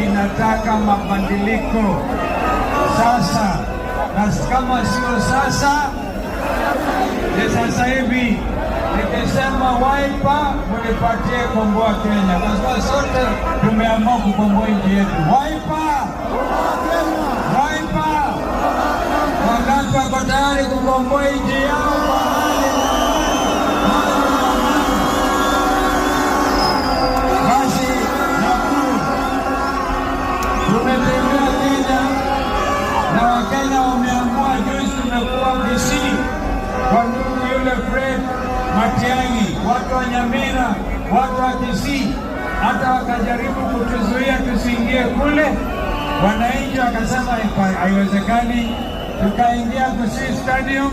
Inataka mabadiliko sasa, na kama sio sasa ni sasa hivi. Nikisema Wiper, munipatie Komboa Kenya, kwa sababu sote tumeamua kukomboa nchi yetu. Wiper, Wiper, wangapi wako tayari kukomboa nchi yao kwa hali na mali, hali na mali? Basi Nakuru tumetembea Kenya na Wakenya wameamua. Juzi tumekuwa Kisii kwa ndugu yule Fred Matiang'i, watu wa Nyamira, watu wa Kisii, hata wakajaribu kutuzuia tusiingie kule, wananchi wakasema haiwezekani. Tukaingia Kisii Stadium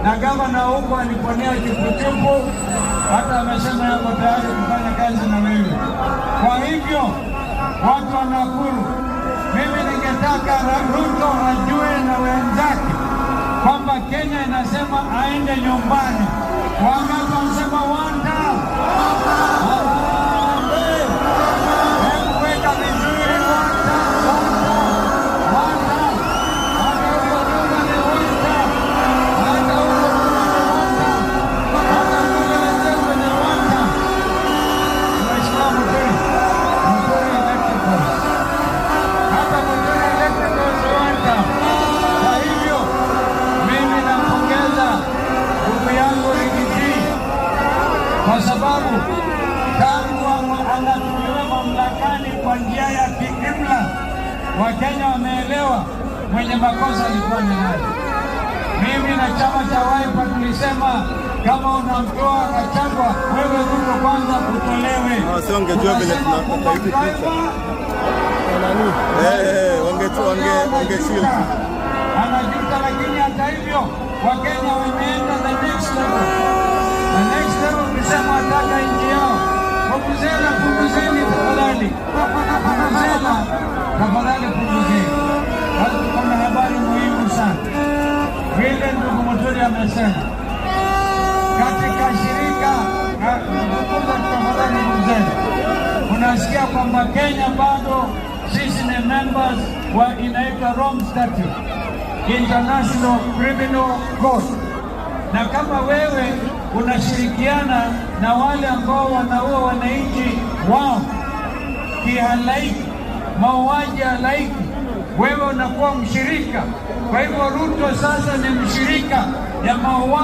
na gavana huko aliponea chupuchupu, hata amesema yako tayari kufanya kazi na wewe. Kwa hivyo watu wa Nakuru, mimi ningetaka Ruto ajue na wenzake kwamba Kenya inasema aende nyumbani. Wangapi wanasema one term? Harambee! Hebu weka vizuri, one term, one term, one term. Hata huko nyuma ni one term. Hata huko nyuma ni one term. Hata kule wenzetu ni one term. Mheshimiwa Muturi, Muturi Electricals. Hata Muturi Electricals one term. Kwa hivyo mimi nampongeza ndugu yangu Riggy G kwa sababu tangu ang'atuliwe mamlakani kwa njia ya kiimla, Wakenya wameelewa mwenye makosa alikuwa ni nani. Mimi na chama cha Wiper tulisema kama unamtoa Gachagua, wewe Ruto kwanza utolewe. Ah, si wangejua vile Tukasema tunapata hizi Uber picha. driver Eh, wange chill. Anajuta, lakini hata hivyo Wakenya wameenda the next level. The next level ukisema wataka nchi yao. Vuvuzela, punguzeni tafadhali. Vuvuzela, tafadhali punguzeni. Basi tuko na habari muhimu sana. Vile ndugu Muturi amesema katika shirika tafadhali vuvuzela, unasikia kwamba Kenya bado sisi ni members wa inaitwa Rome Statute, International Criminal Court, na kama wewe unashirikiana na wale ambao wanaua wananchi wao kihalaiki, mauaji halaiki, wewe unakuwa mshirika. Kwa hivyo Ruto sasa ni mshirika ya mauaji.